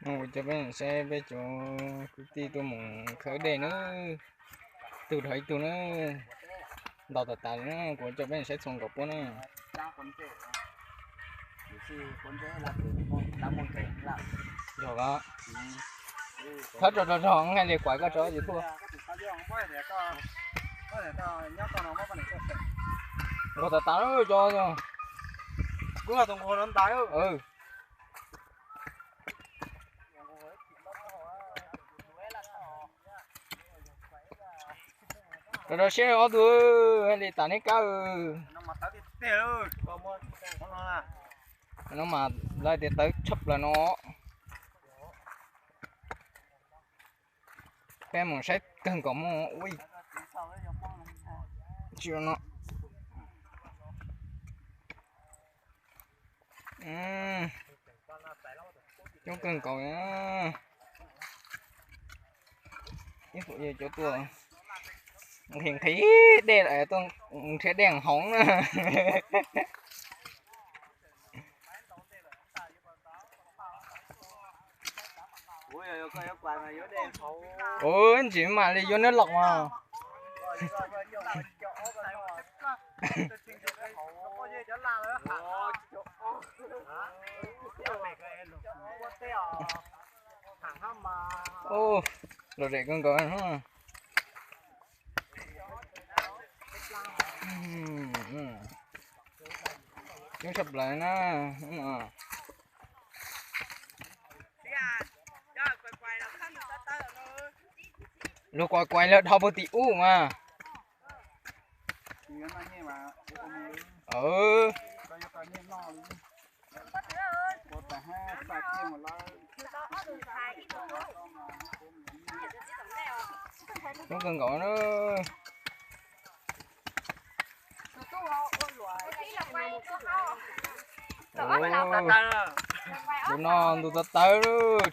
Mus ua cov peb saib peb cov kwv tij tuaj mus khawb dej na, tug dhau ib tug na, ntaus tas tas li na, kuv ua cov peb saib txhua nkaus puab na. Yog, thawb rog rog rog nqaij li kuav koj tso YouTube. Nqus tas tas cov. Rau rau siab ob tug, li tas neb kab. No mas lawv tias tawv tshaj plaws no. Peb mus saib kawg nkaus muaj ua tsis no. Coob kawg nkaus. Ib puas yog cov tuaj nqhis nqhis dej lawm tuaj nrhiav dej hoov na. Ua ntsis mam li yuav neb los mas. Lom zem kawg nkaus. Coob tshaj plaws na. Luag kuav kuav lawm dhau puag tim ub mas. Coob kawg nkaus na. Ntu no ntu tawv tawv,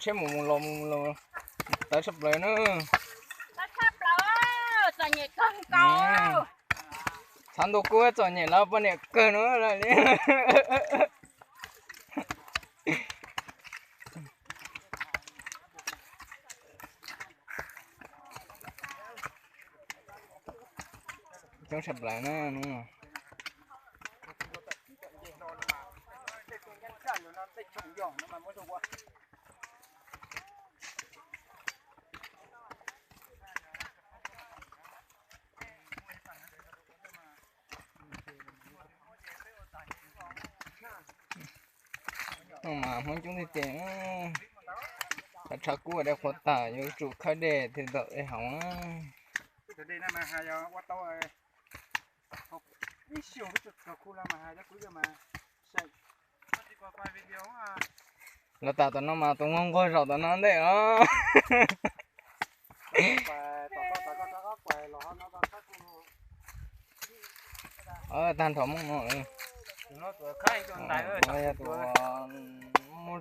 tsheb mus mus los mus los tawv tshaj plaws na. Txhav ntu kub txom nyem lawv poj niam kawg no li. Coob tshaj plaws na. No mas Hmoob coob tiag tiag. Tshav kub dej qhuav tag yuav tsum khawb dej thiaj tau dej haus. Lawv tas tom no mas tus nquag nquag zaum tom no ntej os. Tag nrho Hmoob no. Yog tus